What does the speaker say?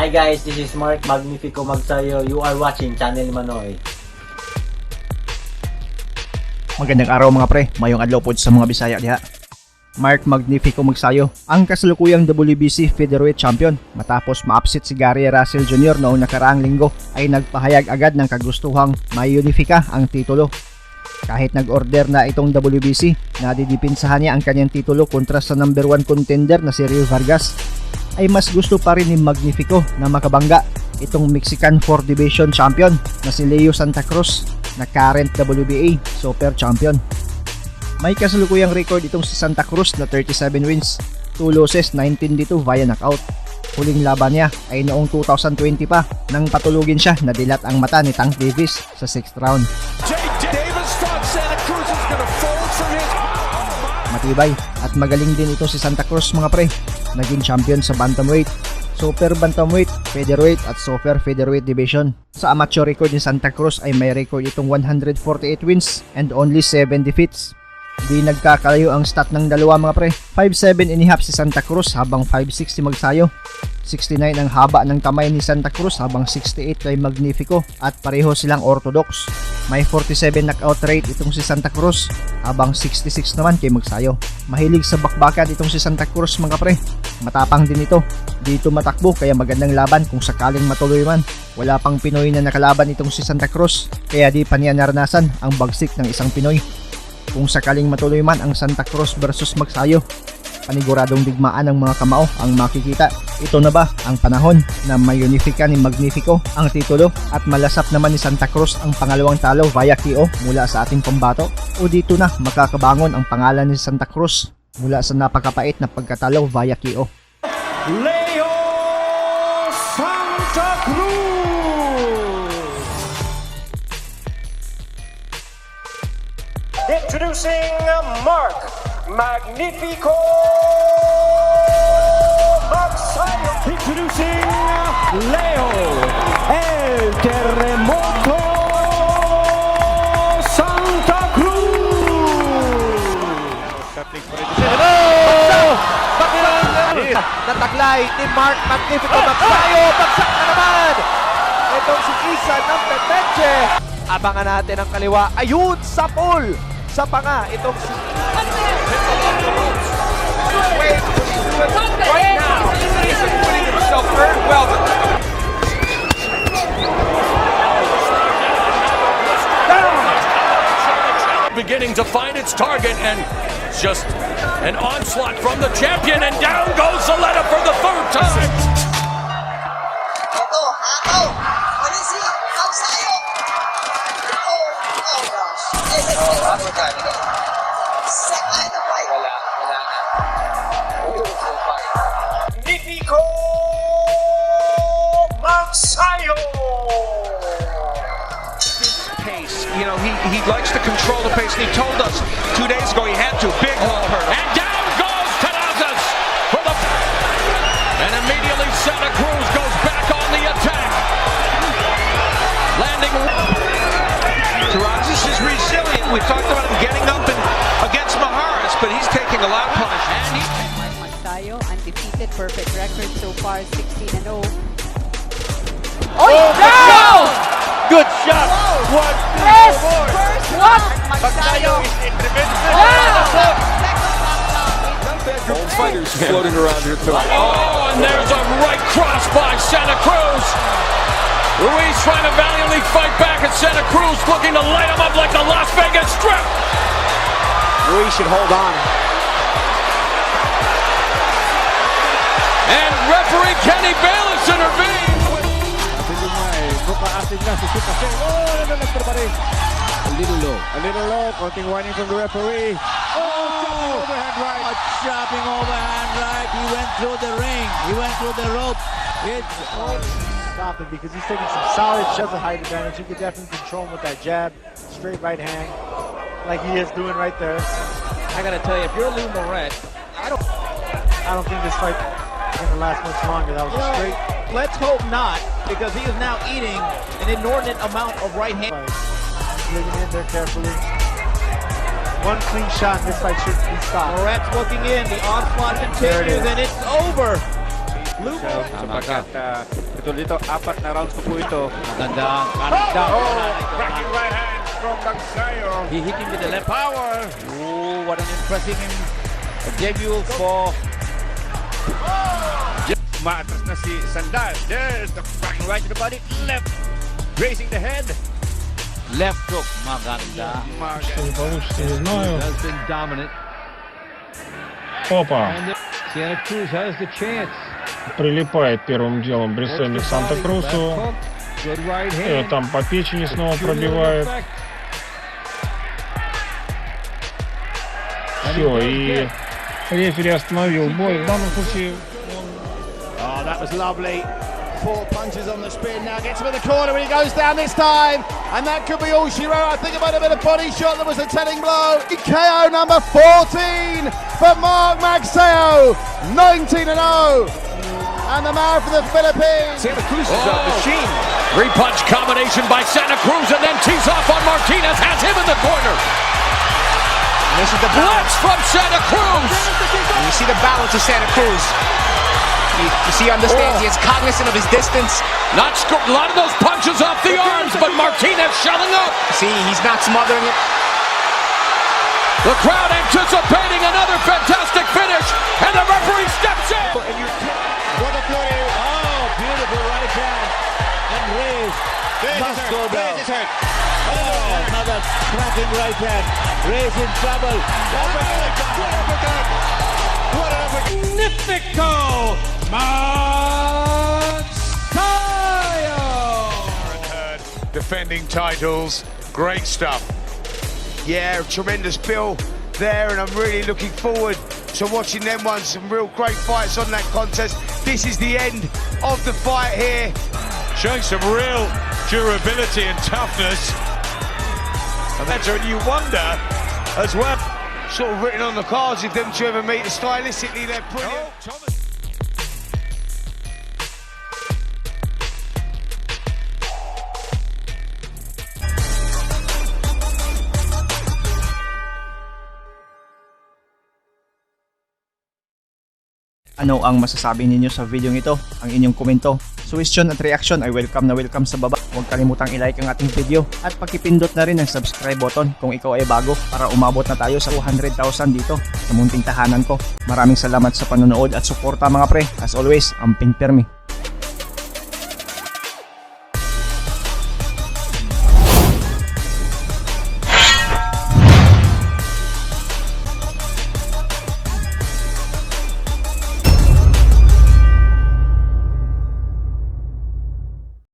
Hi guys, this is Mark Magnifico Magsayo. You are watching Channel Manoy. Magandang araw, mga pre, mayong adlaw pod sa mga Bisaya diha. Mark Magnifico Magsayo, ang kasalukuyang WBC Featherweight Champion matapos ma-upset si Gary Russell Jr. noong nakaraang linggo, ay nagpahayag agad ng kagustuhang ma-unifika ang titulo. Kahit nag-order na itong WBC na didipinsahan niya ang kanyang titulo kontra sa number 1 contender na si Rio Vargas, ay mas gusto pa rin ni Magnifico na makabangga itong Mexican 4 Division Champion na si Leo Santa Cruz na current WBA Super Champion. May kasalukuyang record itong si Santa Cruz na 37 wins, 2 losses, 19 dito via knockout. Huling laban niya ay noong 2020 pa nang patulugin siya na dilat ang mata ni Tank Davis sa 6th round. Jay Davis thought Santa Cruz was going to fold from his. Matibay at magaling din ito si Santa Cruz, mga pre. Naging champion sa bantamweight, super bantamweight, featherweight at super featherweight division. Sa amateur record ni Santa Cruz ay may record itong 148 wins and only 7 defeats. Di nagkakalayo ang stat ng dalawa, mga pre. 5'7 and a half si Santa Cruz habang 5'6 si Magsayo. 69 ang haba ng kamay ni Santa Cruz habang 68 kay Magnifico at pareho silang orthodox. May 47 knockout rate itong si Santa Cruz habang 66 naman kay Magsayo. Mahilig sa bakbakan itong si Santa Cruz, mga pre. Matapang din ito. Dito matakbo kaya magandang laban kung sakaling matuloy man. Wala pang Pinoy na nakalaban itong si Santa Cruz kaya di pa niya naranasan ang bagsik ng isang Pinoy. Kung sakaling matuloy man ang Santa Cruz versus Magsayo, paniguradong digmaan ng mga kamao ang makikita. Ito na ba ang panahon na mayunifika ni Magnifico ang titulo at malasap naman ni Santa Cruz ang pangalawang talo via KO mula sa ating pambato? O dito na makakabangon ang pangalan ni Santa Cruz mula sa napakapait na pagkatalo via KO? Leo Santa Cruz. Introducing Mark Magnifico Magsayo. Introducing Leo El Terremoto Santa Cruz. Oh! Nataklay ni Mark Magnifico Magsayo. Bagsak na naman! Itong si Isa ng Pepeche. Abangan natin ang kaliwa. Ayun, sa pool! Sa panga, itong si Right now, he's acquitting himself very well. Beginning to find its target, and just an onslaught from the champion, and down goes Zaleta for the third time. Ito, hataw. Mali si Magsayo. Oh gosh. Set na the fight. Wala, wala na. Beautiful fight. Magnifico Magsayo. Pace. He likes to control the pace, and he told us 2 days ago he had to. Big hook. And down goes Terrazas for the, and immediately Santa Cruz goes back on the attack. Landing Terrazas is resilient. We talked about him getting up and against Mijares, but he's taking a lot of punishment. And he Mark Magsayo, undefeated, perfect record so far, 16-0. Oh, down! Good shot! One, two, Yes! more. First one! Magsayo is in tremendous. Old fighters floating around here tonight. Oh, and there's a right cross by Santa Cruz. Ruiz trying to valiantly fight back, and Santa Cruz looking to light him up like the Las Vegas Strip. Ruiz should hold on. And referee Kenny Bayless intervenes. Sabi ko nga eh, mukha asin na si Sukase. Oh, nananagtor pa rin. A little low. A little low, konting warning from the referee. Oh, chopping overhand right. A chopping overhand right. He went through the ring. He went through the rope. It's Stop it because he's taking some solid shots at height advantage. He could definitely control him with that jab, straight right hand, like he is doing right there. I gotta tell you, if you're Lou Moret, I don't. I don't think this fight is going to last much longer. That was a straight Let's hope not, because he is now eating an inordinate amount of right hand. fight. He's living in there carefully. One clean shot and this fight should be stopped. Moret's looking in. The onslaught There it continues, is. And it's over. Lou Sapagkat Katulad dito, apat na rounds ko po ito. Maganda ang kanan down. Oh, cracking right hand from Magsayo. He hit him with the left. Power. Oh, what an impressive debut for Umaatras na si Sandal. There's the cracking right to the body. Left. Raising the head. Left hook. Maganda. Что не получится, не знаю. Has been dominant. Опа! Santa Cruz has the chance. Прилипает первым делом Брисени к Санта-Крусу. Good right hand. Там по печени снова пробивает. Все, и рефери остановил бой. В данном случае Oh, that was lovely. Four punches on the spin. Now gets him in the corner when he goes down this time. And that could be all she wrote. I think it might have been a body shot that was a telling blow. KO number 14 for Mark Magsayo. 19-0. And the man for the Philippines. Santa Cruz is a Oh. machine. Three punch combination by Santa Cruz and then tees off on Martinez, has him in the corner. This is the Blitz from Santa Cruz. And you see the balance of Santa Cruz. You see, he understands. He is cognizant of his distance. Not a lot of those punches off the arms, but Martinez shelling up. See, he's not smothering it. The crowd anticipating another fantastic finish, and the referee steps in. Oh, beautiful right hand. And Reyes must go down. Oh, another cracking right hand. Reyes in trouble. Magnifico Magsayo. Defending titles. Great stuff. Yeah, tremendous bill there, and I'm really looking forward to watching them ones. Some real great fights on that contest. This is the end of the fight here. Showing some real durability and toughness. And that's when you wonder as well. Sort of written on the cards if them two ever meet. Stylistically, they're brilliant. Oh, Thomas. Ano ang masasabi ninyo sa video ito? Ang inyong komento, suggestion at reaction ay welcome na welcome sa baba. Huwag kalimutang i-like ang ating video at pakipindot na rin ang subscribe button kung ikaw ay bago para umabot na tayo sa 200,000 dito sa munting tahanan ko. Maraming salamat sa panonood at suporta, mga pre. As always, amping permi.